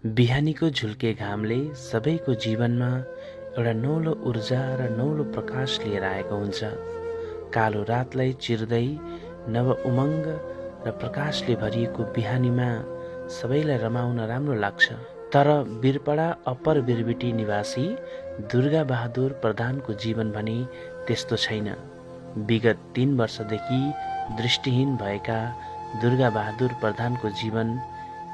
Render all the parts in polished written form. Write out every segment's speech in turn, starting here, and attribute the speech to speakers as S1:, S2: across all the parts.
S1: बिहानीको झुल्के घामले सबैको जीवनमा एउटा नौलो ऊर्जा र नौलो प्रकाश लिएर आएको हुन्छ। कालो रातलाई चिर्दै नव उमङ्ग र प्रकाशले भरिएको बिहानीमा सबैलाई रमाउन राम्रो लाग्छ। तर बिरपाडा अप्पर बिरबिटी निवासी दुर्गा बहादुर प्रधानको जीवन भने त्यस्तो छैन। विगत 3 वर्षदेखि दृष्टिहीन भएका दुर्गा बहादुर प्रधानको जीवन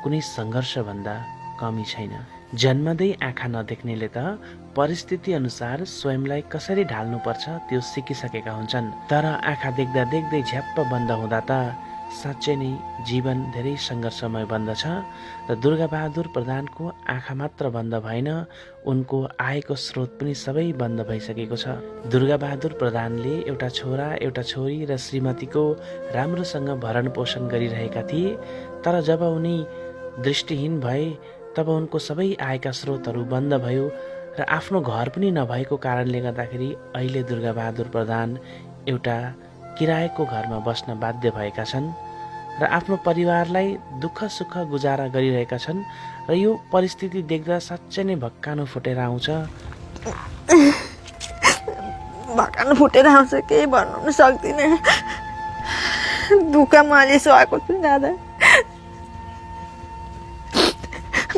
S1: कुनै सङ्घर्षभन्दा कमी छैन। जन्मदै आँखा नदेख्नेले त परिस्थिति अनुसार स्वयंलाई कसरी ढाल्नुपर्छ त्यो सिकिसकेका हुन्छन्। तर आँखा देख्दा देख्दै झ्याप्प बन्द हुँदा त साँच्चै नै जीवन धेरै सङ्घर्षमय बन्दछ। र दुर्गा बहादुर प्रधानको आँखा मात्र बन्द भएन, उनको आयको स्रोत पनि सबै बन्द भइसकेको छ। दुर्गा बहादुर प्रधानले एउटा छोरा, एउटा छोरी र श्रीमतीको राम्रोसँग भरण पोषण गरिरहेका थिए। तर जब उनी दृष्टिहीन भए तब उनको सबै आयका स्रोतहरू बन्द भयो र आफ्नो घर पनि नभएको कारणले गर्दाखेरि अहिले दुर्गा बहादुर प्रधान एउटा किरायको घरमा बस्न बाध्य भएका छन् र आफ्नो परिवारलाई दुःख सुख गुजारा गरिरहेका छन्। र यो परिस्थिति देख्दा साँच्चै नै भक्कानो फुटेर आउँछ।
S2: भक्कानो फुटेर आउँछ, केही भन्नु पनि सक्दिनँ। दुःख मैले सहेको छु दादा।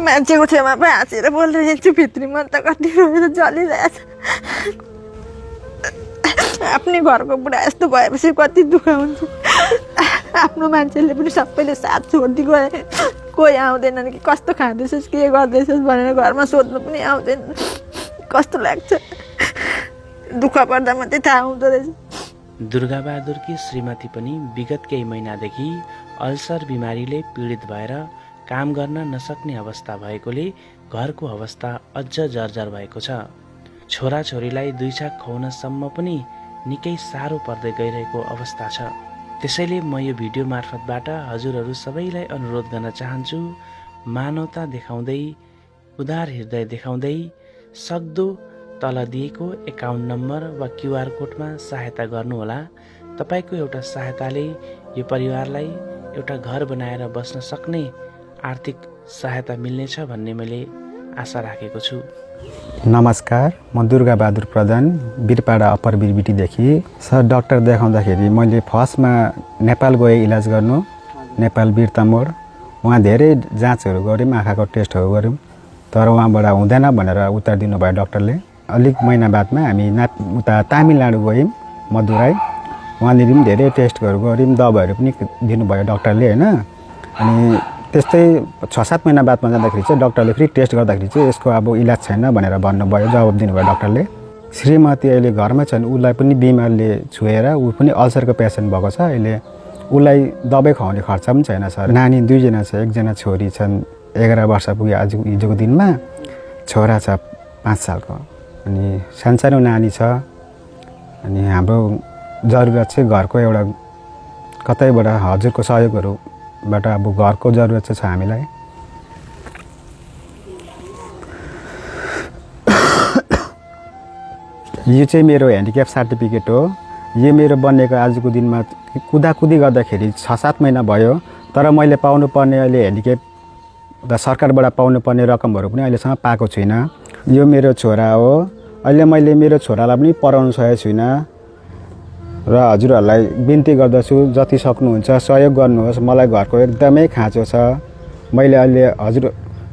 S2: मान्छेको छेउमा पनि हाँसेर बोलिरहेको छु, भित्री मन त कति रोएर जलिरहेछ। आफ्नै घरको बुढा यस्तो भएपछि कति दुःख हुन्छ। आफ्नो मान्छेले पनि सबैले साथ छोड्दै गए, कोही आउँदैनन् कि कस्तो खाँदैछस्, के गर्दैछस् भनेर घरमा सोध्नु पनि आउँदैन। कस्तो लाग्छ, दुःख पर्दा मात्रै थाहा हुँदो रहेछ।
S1: दुर्गा बहादुरकी श्रीमती पनि विगत केही महिनादेखि अल्सर बिमारीले पीडित भएर काम गर्न नसक्ने अवस्था भएकोले घरको अवस्था अझ जर्जर भएको छ। छोराछोरीलाई 2 छाक खुवाउनसम्म पनि निकै साह्रो पर्दै गइरहेको अवस्था छ। त्यसैले म यो भिडियो मार्फतबाट हजुरहरू सबैलाई अनुरोध गर्न चाहन्छु, मानवता देखाउँदै, उदार हृदय देखाउँदै सक्दो तल दिएको एकाउन्ट नम्बर वा QR कोडमा सहायता गर्नुहोला। तपाईँको एउटा सहायताले यो परिवारलाई एउटा घर बनाएर बस्न सक्ने आर्थिक सहायता मिल्नेछ भन्ने मैले आशा राखेको छु।
S3: नमस्कार, म दुर्गा बहादुर प्रधान, बिरपाडा अप्पर बिरबिटीदेखि। सर, डाक्टर देखाउँदाखेरि मैले फर्स्टमा नेपाल गएँ इलाज गर्नु, नेपाल बिर्तामोड। उहाँ धेरै जाँचहरू गऱ्यौँ, आँखाको टेस्टहरू गऱ्यौँ, तर उहाँबाट हुँदैन भनेर उत्तर दिनुभयो डाक्टरले। अलिक महिना बादमा हामी उता तमिलनाडु गयौँ, मदुराई। उहाँनिर पनि धेरै टेस्टहरू गऱ्यौँ, दबाईहरू पनि दिनुभयो डाक्टरले होइन। अनि त्यस्तै 6-7 महिना बादमा जाँदाखेरि चाहिँ डाक्टरले फेरि टेस्ट गर्दाखेरि चाहिँ यसको अब इलाज छैन भनेर भन्नुभयो, जवाब दिनुभयो डाक्टरले। श्रीमती अहिले घरमै छन्, उसलाई पनि बिमारले छुएर ऊ पनि अल्सरको पेसेन्ट भएको छ। अहिले उसलाई दबाई खुवाउने खर्च पनि छैन सर। नानी 2 जना छ, 1 जना छोरी छन्, 11 वर्ष पुग्यो आज हिजोको दिनमा। छोरा छ 5 सालको, अनि सानो नानी छ। अनि हाम्रो जरुरत चाहिँ घरको एउटा कतैबाट हजुरको सहयोगहरूबाट अब घरको जरुरत चाहिँ छ हामीलाई। यो चाहिँ मेरो ह्यान्डिक्याप सर्टिफिकेट हो। यो मेरो बनेको आजको दिनमा कुदाकुदी गर्दाखेरि 6-7 महिना भयो, तर मैले पाउनुपर्ने अहिले ह्यान्डिक्याप र सरकारबाट पाउनुपर्ने रकमहरू पनि अहिलेसम्म पाएको छुइनँ। यो मेरो छोरा हो। अहिले मैले मेरो छोरालाई पनि पढाउनु सकेको छुइनँ र हजुरहरूलाई बिन्ती गर्दछु, जति सक्नुहुन्छ सहयोग गर्नुहोस्। मलाई घरको एकदमै खाँचो छ। मैले अहिले हजुर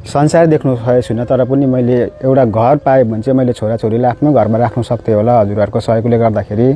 S3: संसार देख्नु सकेको छुइनँ, तर पनि मैले एउटा घर पाएँ भने चाहिँ मैले छोराछोरीलाई आफ्नो घरमा राख्नु सक्थेँ होला हजुरहरूको सहयोगले गर्दाखेरि।